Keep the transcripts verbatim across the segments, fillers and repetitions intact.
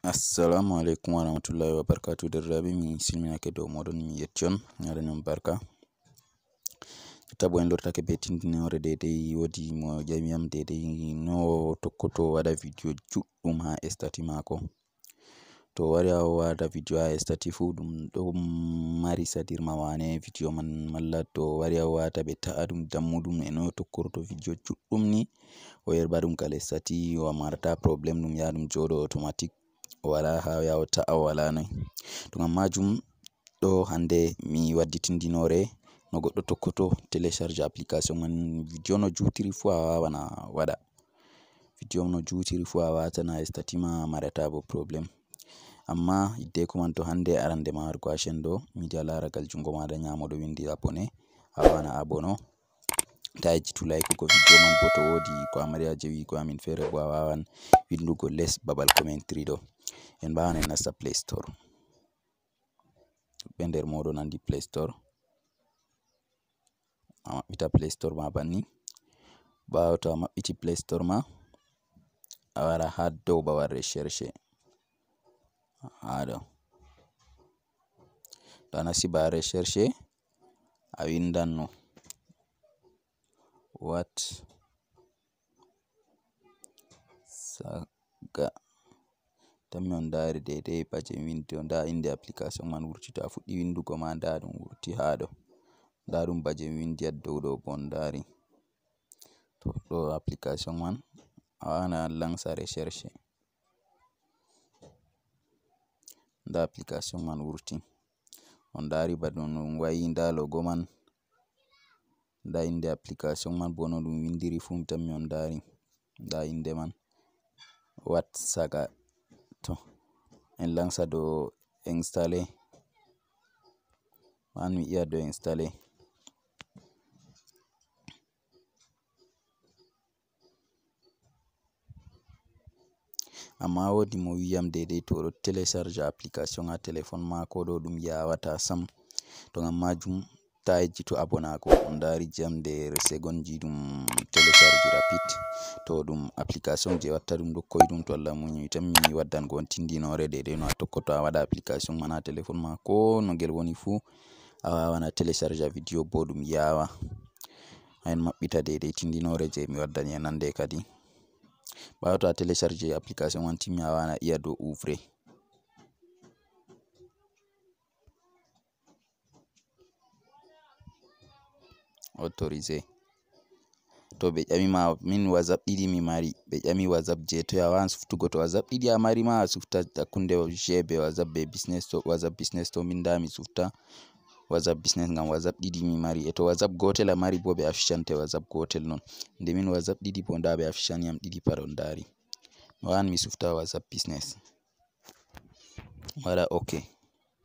Assalamu alaikum warahmatullahi wabarakatuh. Derdiraaɓe, mi silminake dow mooɗon, mi yetti on, mi waɗani on barka. Tabo en lortake be tindinoore deydey, woodi mo ƴami yam deydey no tokkoto waɗa vidiyo juɗɗum haa estati maako. To o wari haa o waɗa vidiyo haa estati fuu, ɗum ɗo mari sadirma wane vidiyo man, malla to o wari haa o waɗa ɓe ta'a ɗum dammuɗum e no tokkorto vidiyo juɗɗum ni, o yerɓa ɗum kala estati, o marata problem, ɗum yaha ɗum jooɗo automatic. O wala haa o yaha o ta'a, o wala noy. To ngam maajum ɗo hannde mi waddi tindinoore no goɗɗo tokkoto télécharge application man. Vidiyo no juutiri fuu a waawan a waɗa. Vidiyo no juutiri fuu a waatan haa estati ma, a marata bo problem. Amma hiddeko man, to hannde arande ma wargo haa cen ɗo, mi yiɗi a laara gal junngo maaɗa nyaamo ɗo winndi abonné, a waawan a abono. Ta yejjitu laykugo vidiyo man bo, to woodi ko a mari haaje wi'ugo amin feere bo, a waawan winndugo les babal commentary ɗo. En mbaawan en nasta Play Store. Ɓe nder mooɗon anndi Play Store. A maɓɓita Play Store ma banni. Ɓaawo to a maɓɓiti Play Store ma, a wara haa dow babal recherche. Haa ɗo. To a nasti babal recherche, a winndan no. What? Saga. Tammi on ndaari deydey baje mi winndi on. Ndaa innde application man wurti. To a fuɗɗi winndugo ma, ndaa ɗum wurti haa ɗo. Ndaa ɗum baje mi winndi haa dow ɗo bo, on ndaari. To ɗo application man, a waawan a lansa recherche. Ndaa application man wurti. On ndaari ba ɗum, ɗum wa'i, ndaa logo man. Ndaa innde application man bo no ɗum winndiri fuu, mi tammi on ndaari. Ndaa innde man. Wat Saga. To, en lansa dow installer. Man mi yi'a dow installer. Amma woodi mo wi'i yam deydey to o ɗo télécharge application haa téléphone maako ɗo, ɗum yaawataa sam. To ngam maajum, ta yejjitu abonaago. On ndaari jam nder segonji ɗum télécharge rapide. To ɗum application je watta ɗum ɗo koyɗum, to Allah muyi tan mi waddan go on tindinoore deydey no a tokkoto a waɗa application man haa téléphone ma. Ko no ngel woni fuu, a waawan a télécharge vidiyo bo ɗum yaawa. Haa en maɓɓita deydey tindinoore je mi waddani en hande kadi. Ɓaawo to a télécharge application man timmi, a waawan a yi'a dow ouvre. Autoriser. To ɓe ƴami ma, min WhatsApp ɗiɗi mi mari. Ɓe ƴami WhatsApp je toy, a waawan suftugo. To WhatsApp ɗiɗi a mari ma, a sufta hakkunde G B WhatsApp be business to, WhatsApp business to, min ndaa mi sufta WhatsApp business ngam WhatsApp ɗiɗi mi mari. E to WhatsApp gootel a mari bo, ɓe afficante WhatsApp gootel non. Nde min WhatsApp ɗiɗi bo, ndaa ɓe afficani yam ɗiɗi pat, on ndaari. Mi waawan mi sufta WhatsApp business. Mi waɗa OK.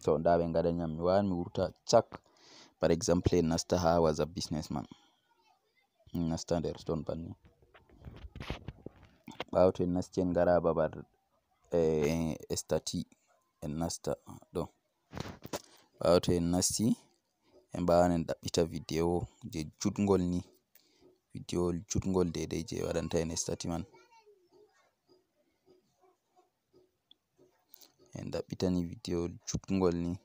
To, ndaa ɓe ngaɗani yam. Mi waawan mi wurta cak, par exemple, en nasta haa WhatsApp business man. En nasta nder ton banni. Ɓaawo to en nasti, en ngara babal, eh, estati. En nasta ɗo. Ɓaawo to en nasti, en mbaawan en ɗaɓɓita vidiyo je juɗngol ni. Vidiyo juɗngol deydey je waɗanta en estati man. En ɗaɓɓitani vidiyo juɗngol ni.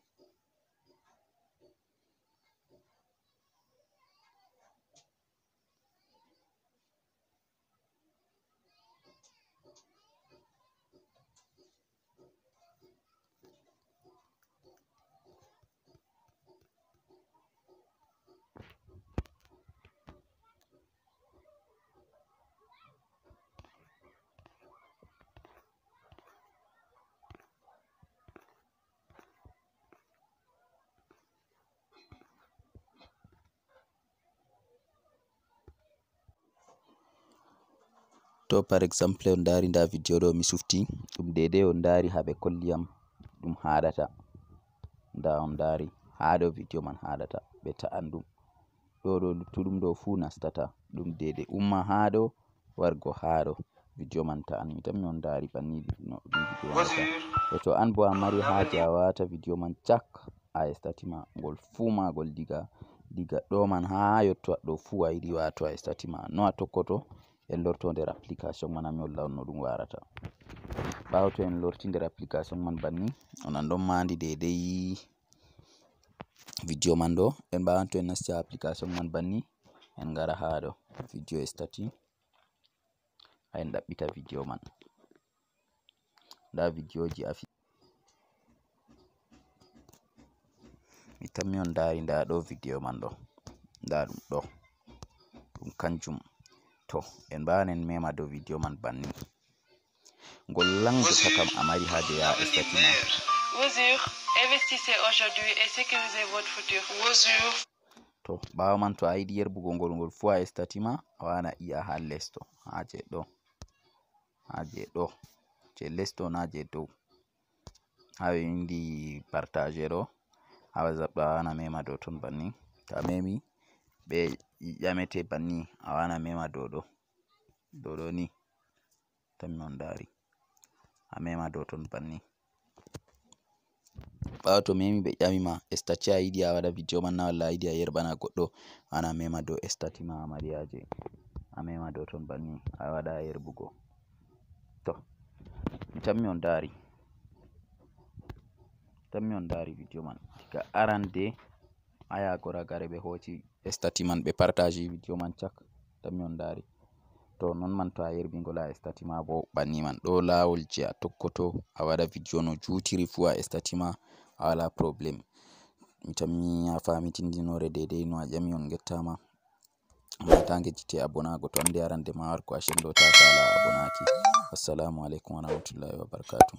To, par exemple, on ndaari ndaa vidiyo ɗo mi sufti, ɗum deydey on ndaari haa ɓe kolli yam ɗum haɗata. Ndaa on ndaari haa ɗo vidiyo man haɗata, ɓe ta'an ɗum. Ɗo, ɗo luttuɗum ɗo fuu nastata. Ɗum deydey umma haa ɗo, wargo haa ɗo. Vidiyo man ta'an mi tammi on ndaari banni no ɗum vidiyo man ta'an. E to an bo a mari haaje a waata vidiyo man cak, a estati ma ngol fuu maagol diga, diga ɗo man haa yotto ɗo fuu a yiɗi waato a estati ma. No a tokkoto? En lorto nder application man, mi holla on no ɗum warata. Ɓaawo to en lorti nder application man banni, on an ɗon maandi deydey video man ɗo. En ɓaawan to en nasti haa application man banni, en ngara haa ɗo, video statut. Haa en ɗaɓɓita video man. Ndaa videoji afi. Mi tammi on ndaari, ndaa ɗo video man ɗo. Ndaa ɗum ɗo. Ɗum kanjum. To, en mbaawan en mema dow video man banni. Ngol lango takam a mari haaje yaa statut ma. Wozur, investissez aujourd'hui et sécurisez votre futur. Wozur. To, ɓaawo man to a yiɗi yerbugo ngol, ngol fuu a statut ma, a waawan a yi'a haa les ɗo, haa je ɗo, haa je ɗo, je les ɗo naa je dow. Haa ɓe windi partage ɗo, haa WhatsApp ɗo, a waawan a mema dow ton banni. To a memi, ɓe ƴamete banni, a waawan a mema dow ɗo, dow ɗo ni. Tammi on ndaari. A mema dow ton banni. Ɓaawo to memi ɓe ƴami ma, statut a yiɗi a waɗa video man na, walla a yiɗi a yerɓana goɗɗo, a waawan a mema dow statut ma a mari haaje. A mema dow ton banni, a waɗa yerbugo. To, mi tammi on ndaari. Tammi on ndaari video man. Diga arande haa yaago ragare ɓe hooci statut man, ɓe partage video man cak. Tammi on ndaari. To, non man to a yerbi ngol haa statut ma bo banni man. Ɗo laawol je a tokkoto, a waɗa video no juutiri fuu haa statut ma, a walaa problème. Mi tammi a faami tindinoore deydey no a ƴami, on ngettaama. Amma taa ngejjite abonaago to hande arande ma wargo a sendo taa kala abonaaki. Assalamu alaikum wa rahmatullahi wa barakatuh.